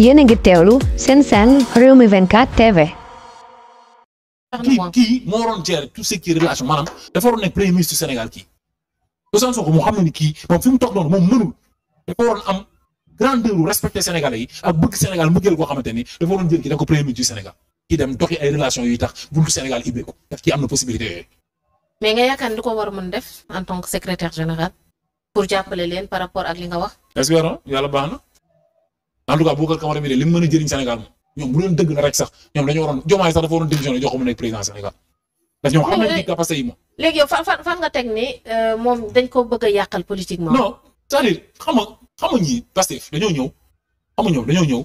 yéen a ngi teewlu seen Rewmi 24 TV. kii moo waroon gérer tout ce qui est relation maanaam dafa waroon nekk premier ministre du Sénégal kii Ousmane Sonko moo xam ne ni kii moom fi mu toog noonu moom mënul dafa waroon am grandeur u respecter Sénégalais yi ak bëgg Sénégal mbëggeel koo xamante ni dafa waroon jël kii da ko premier ministre du Sénégal kii dem doxi ay relation yuy tax buntu Sénégal ibbeeku daf kii am na possibilité yooyu. mais nga yaakaar ni du ko war a mën def en tant que secrétaire général pour jàppale leen par rapport ak li nga wax. espérons yàlla baax na en tout cas Boubacar Camara mi de li mu mën a jëriñ Sénégal moom ñoom bu leen dëgg la rek sax ñoom dañoo waroon Diomaye sax dafa waroon démissionné jox ko mu nekk président Sénégal parce que ñoom xam nañ ci capacité yi moom. léegi yow fan nga teg ni moom dañ ko bëgg a yàqal politiquement. non c'est-à-dire xam nga ñii Pastef dañoo ñëw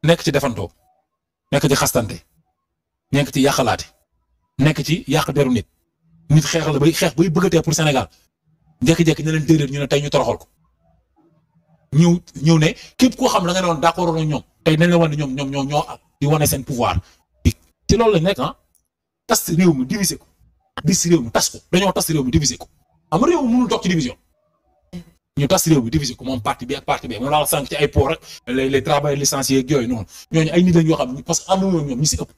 nekk ci defantoo nekk ci xastante nekk ci yàqalaate nekk ci yàq deru nit xeex la bay xeex bay bëggatee pour Sénégal jékki-jékki ne leen déedéet ñu ne tey ñu toroxal ko ñëw ne képp koo xam da nga ne woon d'accord ak ñoom tey nañ la wane ñoom ñoo di wane seen pouvoir ci loolu lañ nekk tas réew mi diviser ko dis réew mi tas ko dañoo tas réew mi diviser ko am réew mi mënul toog ci division ñu tas réew mi diviser ko moom parti bi ak parti bi moom laa sànq ci ay port rek les travailleurs licenciés ak yooyu noonu ñooñu ay nit lañ yoo xam ne parce que amuñu ñoom ñi si ëpp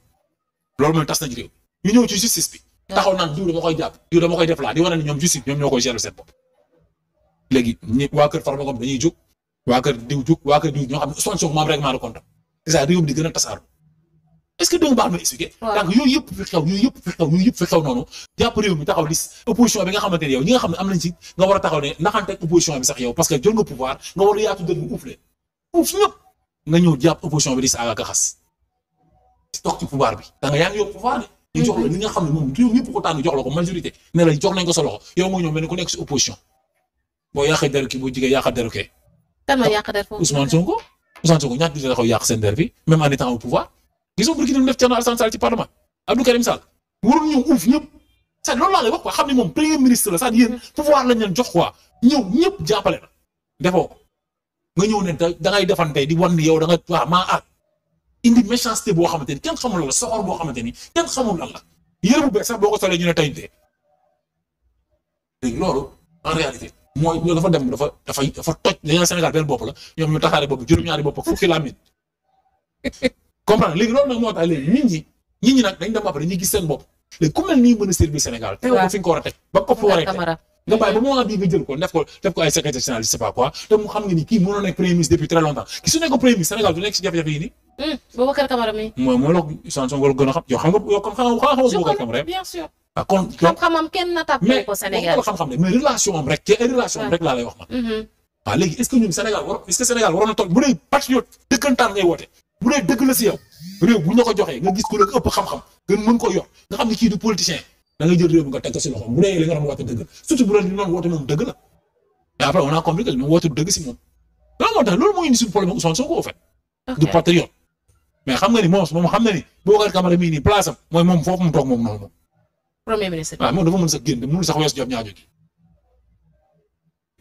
loolu mooy tas nañ réew ñu ñëw ci justice bi taxaw naan diw dama koy jàpp diw dama koy def laa di wane ne ñoom justice ñoom ñoo koy gérer seen bopp léegi ñi waa kër Farba Ngom dañuy jóg waa kër diw jóg waa kër diw ñoo xam ne Ousmane Sonko moom règlement de compte c'est ça réew mi di gën a tasaaru est-ce que dama baax ma expliquer donc yooyu yëpp fi xew noonu jàpp réew mi taxaw lis opposition bi nga xamante ne yow ñi nga xam ne am nañ ci nga war a taxaw ne naxanteeg opposition bi sax yow parce que jël nga pouvoir nga war a yaatu dëgg uuf leen uuf ñëpp nga ñëw jàpp opposition bi di saaga ka xas toog ci pouvoir bi da nga yaa ngi yokk pouvoir bi ñu jox la li nga xam ne moom réew yëpp ko tànn jox la ko majorité ne la jox nañ ko sa loxo yow nga ñëw mel ni ku nekk si opposition boo yàqee deru kii boo jigee yàqa deru kee kan ma yàq der foofu Ousmane Sonko ñaata di taxaw yàq seen der bi même en étant au pouvoir gisoo bu ki dem def Thierno Alassane Sall ci parlement Abdou Karim Sall waroon ñëw uuf ñëpp c'est loolu laa lay wax quoi xam ne moom premier ministre la c'est-à-dire yéen pouvoir lañ leen jox quoi ñëw ñëpp jàppale la defoo ko nga ñëw ne da ngay defante di wan ni yow da nga waaw maa indi méchanceté boo xamante ni kenn xamul lan la soxor boo xamante ni kenn xamul lan la yére bu bees sax boo ko solee ñu ne tey de léegi loolu en réalité mooy loolu dafa dem dafa toj dañoo Sénégal benn bopp la ñoom ñu taxaare bopp juróom-ñaari bopp ak fukki lamit comprendre léegi loolu nag moo tax léegi nit ñi nag dañ dem après dañuy gis seen bopp léegi ku mel nii mën a servir Sénégal teewul ko fi nga ko war a teg ba ko fa waree teg nga bàyyi ba moment bii nga jël ko def ko ay secrétaire général je sais pas quoi te mu xam nga ni kii mënoo nekk premier ministre depuis très longtemps ki su nekk premier ministre Sénégal du nekk si jafe-jafe yi nii Boubacar Camara mi mooy la Ousmane Sonko gën a xam yow xam nga yow comme xam Boubacar Camara bien sûr kon xam-xamam kenn na tàppee ko Sénégal xam-xam ne mais relation am rek ci ay relation am rek laa lay wax man waaw léegi est-ce que ñun Sénégal waroon na toll bu dee patriote dëggantaan ngay woote bu dee dëgg la si yow réew bu ñu la ko joxee nga gis ko la ëpp xam-xam gën mën ko yor nga xam ne kii du politicien da ngay jël réew mi nga teg ko si loxo bu dee li nga doon woote dëgg surtout bu doon li ñu doon woote moom dëgg la mais après on a compris que ñu woote du dëgg si moom loolu moo tax loolu moo indi suñu problème ak Ousmane Sonko au fait du patriote mais xam nga ni moom xam na ni Boubacar Camara mii nii place am mooy moom foofu mu toog moom noonu moom premier ministre waaw moom dafa mën sax génn mënul sax weesu jam ñaajo gi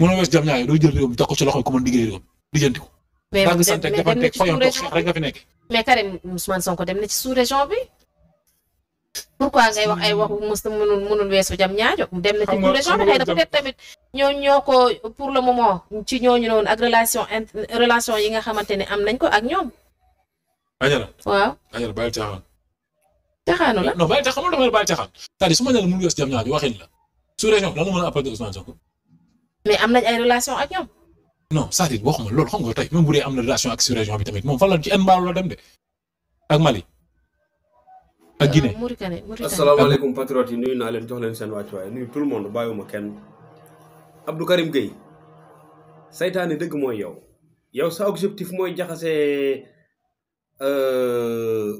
mënoo weesu jam ñaajo doo jël réew mi teg ko ci loxo ko mën liggéey réew mi lijjanti ko daa ngi sant ak defanteeg fayantoog xeex rek nga fi nekk mais Karim Ousmane Sonko dem na ci sous-région bi pourquoi ngay wax ay waxu mënul weesu jam ñaajo dem na ci sous-région bi xëy na peut-être tamit ñoo ko pour le moment ci ñooñu noonu ak relation yi nga xamante ne am nañ ko ak ñoom Ajara waaw Ajara bàyyi caaxaan caaxaanu la non bàyyi caaxaan dama bàyyi caaxaan c'est-à-dire su ma nee la mënul weesu jam ñaajo waxin la sous-région bi lan nga mën a apporter Ousmane Sonko mais am nañ ay relation ak ñoom non c'est-à-dire waxuma loolu xam nga tey même bu dee am na relation ak sous-région bi tamit moom fan la ci mbaalu la dem de ak Mali ak Guinée. Mauritanie asalaamaaleykum patriotes yi nuyu naa leen jox leen seen wàccuwaay nuyu tout le monde bàyyiwuma kenn Abdou Karim Gueye saytaane dëgg mooy yow sa objectif mooy jaxase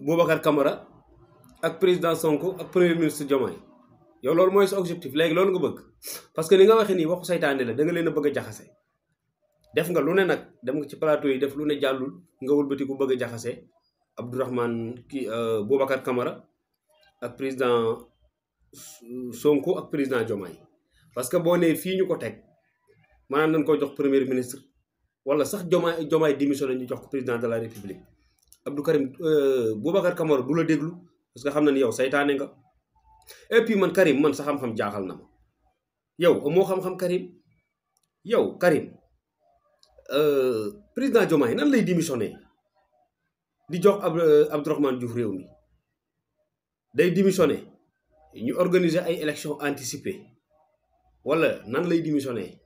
Boubacar Camara ak président Sonko ak premier ministre Diomaye yow loolu mooy sa objectif léegi loolu nga bëgg parce que li nga waxee nii waxu saytaane la da nga leen a bëgg a jaxase def nga lu ne nag dem nga ci plateau yi def lu ne jàllul nga wëlbati ku bëgg a jaxase Abdourahmane Boubacar Camara ak président Sonko ak président Diomaye parce que boo nee fii ñu ko teg maanaam nañ ko jox premier ministre wala sax Diomaye démissionné ñu jox ko président de la république Abdou Karim Boubacar Camara du la déglu parce que xam na ni yow saytaane nga et puis man Karim man sa xam-xam jaaxal na ma yow amoo xam-xam Karim yow Karim président Diomaye nan lay démissionné di jox Abdourahmane Diouf réew mi day démissionné ñu organiser ay élections anticipées wala nan lay démissionné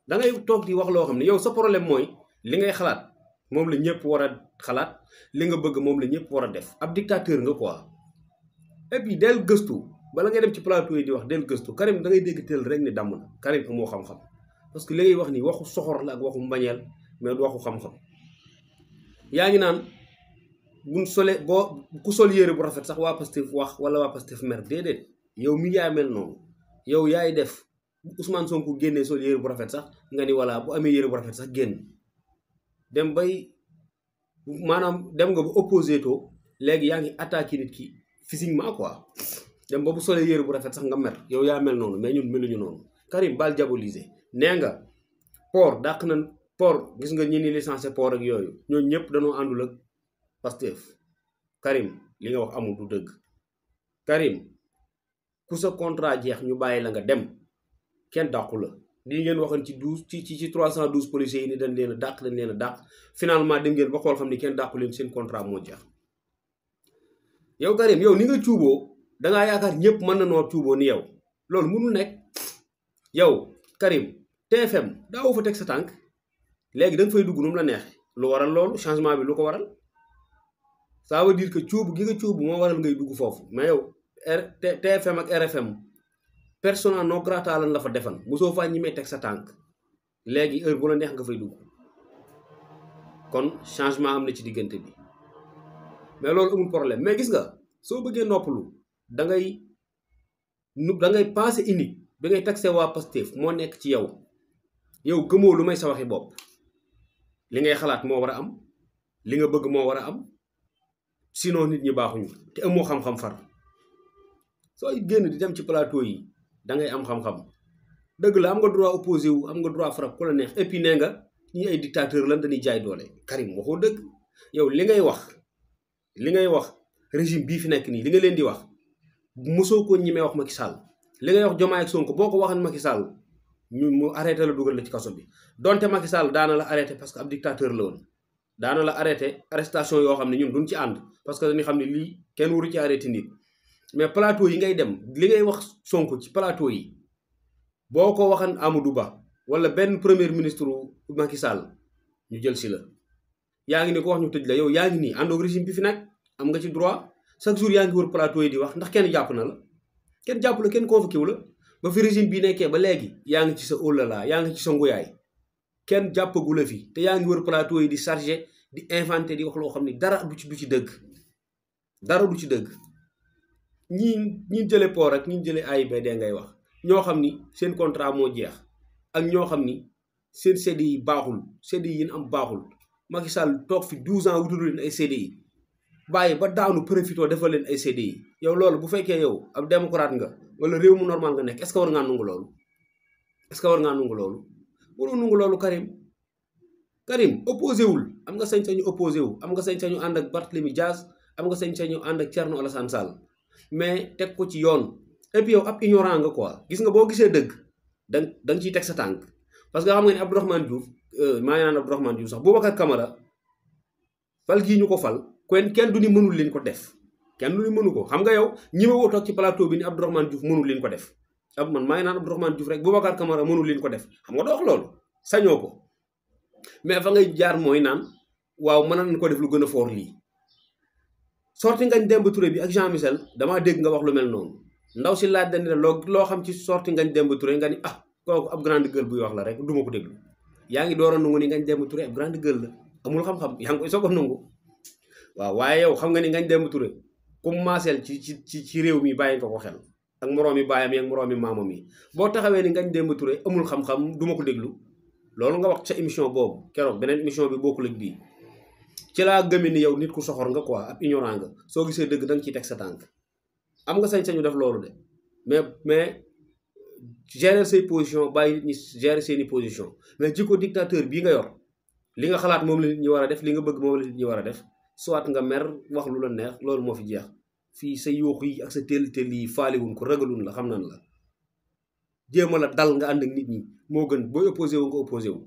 da ngay toog di wax loo xam ne yow sa problème mooy li ngay xalaat moom la ñëpp war a xalaat li nga bëgg moom la ñëpp war a def ab dictateur nga quoi. et puis del gëstu bala ngay dem ci plateau yi di wax del gëstu Karim da ngay dégg teel rek ne damm na Karim amoo xam-xam parce que li ngay wax ni waxu soxor la ak waxu mbañeel mais du waxu xam-xam. yaa ngi naan buñ solee boo ku sol yére bu rafet sax waa Pastef wax wala waa Pastef mer déedéet yow mi yaa mel noonu yow yaay def Ousmane Sonko génnee sol yére bu rafet sax nga ni voilà bu amee yére bu rafet sax génn dem bay maanaam dem nga ba opposé to léegi yaa ngi attaqué nit ki physiquement quoi dem ba bu solee yére bu rafet sax nga mer yow yaa mel noonu mais ñun meluñu noonu. Karim bal diaboliser nee nga port dàq na port gis nga ñi ni licencié port ak yooyu ñooñu ñëpp dañoo àndul ak Pastef. Karim li nga wax amul du dëgg Karim ku sa contrat jeex ñu bàyyi la nga dem kenn dàqu la lii ngeen waxoon ci 12 ci 312 policiers yi ni dañ leen a dàq finalement dem ngeen ba xool xam ni kenn dàqu leen seen contrat moo jeex. yow Karim yow ni nga cuuboo dangaa yaakaar ñëpp mën na noo cuuboo ni yow loolu mënul nekk yow Karim TFM daawu fa teg sa tànk léegi da nga fay dugg nu mu la neex lu waral loolu changement bi lu ko waral ça veut dire que cuubu gi nga cuubu moo waral ngay dugg foofu mais yow TFM ak RFM persona non grata lan la fa defan mosoo faa ñi may teg sa tànk léegi heure bu la neex nga fay dugg kon changement am na ci diggante bi mais loolu amul problème mais gis nga soo bëggee noppalu da ngay pensée unique bi ngay taxé waa Pastef moo nekk ci yow gëmoo lu may sa waxi bopp li ngay xalaat moo war a am li nga bëgg moo war a am sinon nit ñi baaxuñu te amoo xam-xam far sooy génn di dem ci plateau yi da ngay am xam-xam dëgg la am nga droit opposé wu am nga droit frappe ku la neex et puis nee nga ñi ay dictateur lan dañuy jaay doole Karim waxoo dëgg yow li ngay wax régime bii fi nekk nii li nga leen di wax mosoo ko ñimee wax Macky Sall li ngay wax Diomaye ak Sonko boo ko waxan Macky Sall ñu mu arrêté la dugal la ci kaso bi donte Macky Sall daana la arrêté parce que ab dictateur la woon daana la arrêté arrestation yoo xam ne ñun duñ ci ànd parce que dañuy xam ne lii kenn waru ci arrêté nit mais plateau yi ngay dem li ngay wax Sonko ci plateau yi boo ko waxan Amadou Ba wala benn premier ministre Macky Sall ñu jël si la yaa ngi ni ko wax ñu tëj la yow yaa ngi nii àndoog régime bi fi nag am nga ci droit chaque jour yaa ngi wër plateau yi di wax ndax kenn jàpp na la kenn jàpp la kenn convoqué wu la ba fi régime bi nekkee ba léegi yaa ngi ci sa olala yaa ngi ci sa nguyaay kenn jàppagu la fi te yaa ngi wër plateau yi di chargé di inventé di wax loo xam ni dara du ci dëgg dara du ci dëgg ñi jële port ak ñi jële AIBD ngay wax ñoo xam ni seen contrat moo jeex ak ñoo xam ni seen CDI yi baaxul CDI yi am baaxul Macky Sall toog fi 12 ans wutul leen ay CDI bàyyi ba daanu profito defal leen ay CDI yow loolu bu fekkee yow ab démocrate nga wala réew mu normal nga nekk est-ce que war ngaa nungu loolu waroo nungu loolu Karim opposé wul am nga sañ-sañu opposé wu am nga sañ-sañu ànd ak Barthélémy Dias am nga sañ-sañu ànd ak Thierno Alassane Sall mais teg ko ci yoon et puis yow ab ignorant nga quoi gis nga boo gisee dëgg da nga ciy teg sa tànk parce que xam nga ni Abdourahmane Diouf maa ngi naan Abdourahmane Diouf sax Boubacar Camara fal gii ñu ko fal kenn du ni mënul leen ko def kenn du ni mënu ko xam nga yow ñi ma woo toog ci plateau bi ni Abdourahmane Diouf mënul leen ko def man maa ngi naan Abdourahmane Diouf rek Boubacar Camara mënul leen ko def xam nga doo wax loolu sañoo ko mais fa ngay jaar mooy naan waaw mën nañ ko def lu gën a fort lii sorti Ngagne Demba Touré bi ak Jean Michel damaa dégg nga wax lu mel noonu ndaw si laaj dañ ne loo xam ci sorti Ngagne Demba Touré nga ni kooku ab grande gueule buy wax la rek duma ko déglu yaa ngi door a nangu ni Ngagne Demba Touré ab grande gueule la amul xam-xam yaa ngi koy soog a nangu waaw waaye yow xam nga ni Ngagne Demba Touré comme maaseel ci réew mi bàyyi nga ko xel ak moroomi baayam yi ak moroomi maamam yi boo taxawee ni Ngagne Demba Touré amul xam-xam duma ko déglu loolu nga wax sa émission boobu keroog beneen émission bi bokkul ak bii ci laa gëmee ni yow nit ku soxor nga quoi ab ignorant nga soo gisee dëgg da nga ciy teg sa tànk am nga sañ-sañu def loolu de mais gérer say position bàyyi nit ñi gérer seeni position mais jikko dictateur bii nga yor li nga xalaat moom la nit ñi war a def li nga bëgg moom la nit ñi war a def soit nga mer wax lu la neex loolu moo fi jeex fii sa yuux yi ak sa teel yi faaliwun ko ragalun la xam nan la jéema la dal nga ànd ak nit ñi moo gën booy opposé wu nga opposé wu